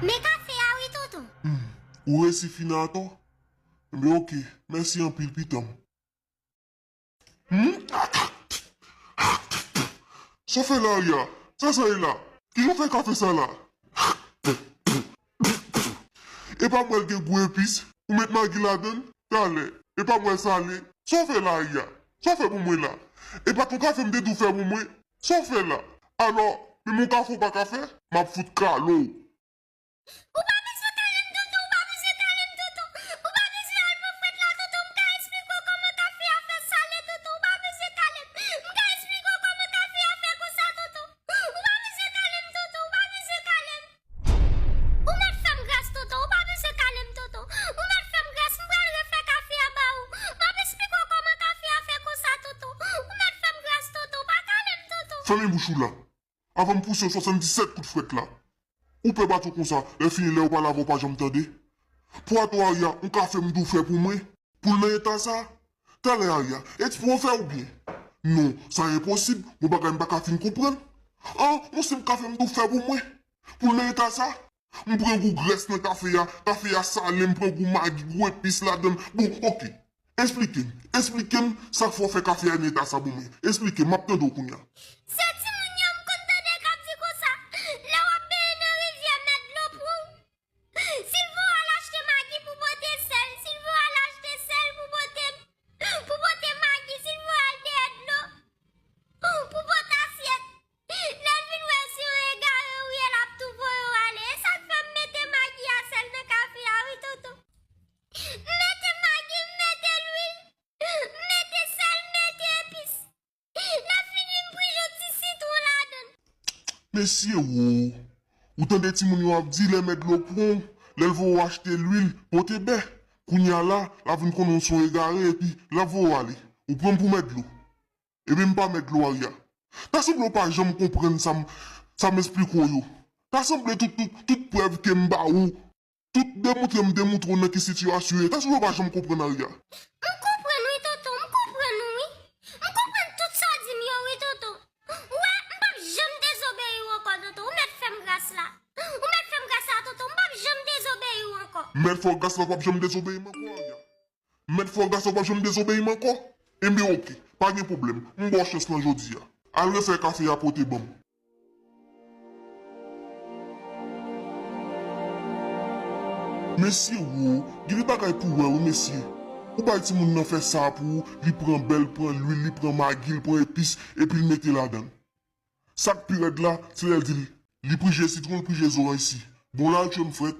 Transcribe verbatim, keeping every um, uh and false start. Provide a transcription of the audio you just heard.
Men kafe a wi, tonton. Hmm. Ou resi fini atò? Enben, oke. Mèsi anpil, pitanm. Hmm? Sa w fè la, Arya? Sa sa ye la? Kijan w fè kafe sa la? E pa m wè l gen gou epis? Ou met magi ladan l? Talè. E pa m wè l sale? Sa w fè la, Arya? Sa w fè pou mwen la? E pa t yon kafe m te di w fè pou mwen? Sa w fè la? Alò, menm yon kafe w pa ka fè? M ap fout kale w. Ou pa bezwen kale m, tonton, ou pa bezwen kale m, tonton. Ou pa bezwen al pran frèt la, tonton, m ka eksplike w kòman kafe a fè sale, tonton, ou pa bezwen kale m. M ka eksplike w kòman kafe a fè konsa, tonton. Ou pa bezwen kale m, tonton, ou pa bezwen kale m. Ou mèt fè m gras, tonton, ou pa bezwen kale m, tonton. Ou mèt fè m gras, m pral refè kafe a ba ou. M ap eksplike w kòman kafe a fè konsa, tonton. Ou mèt fè m gras, tonton, pa kale m, tonton. Fèmen bouch ou la. Avan m pouse w swasanndisèt kout frèt la. Ou pè bato konsa, lè fini lè yo pa lave w pa janm tande. Pou atò Arya, yon kafe m di w fè pou mwen. Pou l nan eta sa? Talè Arya, eksprè w fè oubyen? Non, sa enposib, bon bagay m pa ka fin konprann. An, yon senp kafe m di w fè pou mwen. Pou l nan eta sa? M pran gou grès nan kafe a, kafe a sale, m pran gou magi, gou epis ladan l. Bon, oke. Eksplike m, eksplike m sa k fè w fè kafe a nan eta sa pou mwen. Eksplike m, m ap tande w kounye a. Se timoun yo m konn tande k ap di konsa, lè w ap benyen nan rivyè, mèt dlo pran w. Si l voye w al achte magi pou pote sèl, si l voye w al achte sèl pou pote, pou pote magi, si l voye w al dèyè dlo pou pote asyèt. Lè l vin wè se yon egare w ye, l ap tou voye w ale. E sa k fè m mete magi a sèl nan kafe a wi, tonton. M mete magi, m mete lwil, m mete sèl, m mete epis. Lè fini, m pran yon ti sitwon ladan l. Mesye wo! Ou tande timoun yo ap di lè mèt dlo pran w, lè l voye w achte lwil, pote bè. Kounye a la, l ap vin konnen w se yon egare epi l ap voye w ale. Ou pran m pou mèt dlo. Ebyen m pa mèt dlo Arya. Ta sanble w pa janm konprann sa m, sa m esplike w yo. Ta sanble tout, tout, tout prèv ke m ba ou, tout demontre m demontre w nan ki sitiyasyon w ye. Ta sanble w pa janm konprann Arya. M konprann wi, tonton, m konprann ou wi. M konprann tout sa w di m yo wi, tonton. Ou wè, m p ap janm dezobeyi w ankò, tonton. Ou mèt fè m gras la. Ou mèt fè m gras la, tonton. M p ap janm dezobeyi w ankò. Mèt fè w gras la, w p ap janm dezobeyi m ankò, Arya. Mèt fè w gras la, w p ap janm dezobeyi m ankò. Enben, oke. Pa gen pwoblèm. M ba w chans lan jodi a. Al refè kafe a pote ban m. Mesye wo, gen de bagay pou wè wi, mesye. Ou bay timoun nan fè sa pou ou, li pran bè, li pran lwil, li pran magi, li pran epis, epi l mete ladan l. Sa k pi rèd la, se lè l di l, li prije sitwon, li prije zoranj si. Bon, la l tchwe m frèt.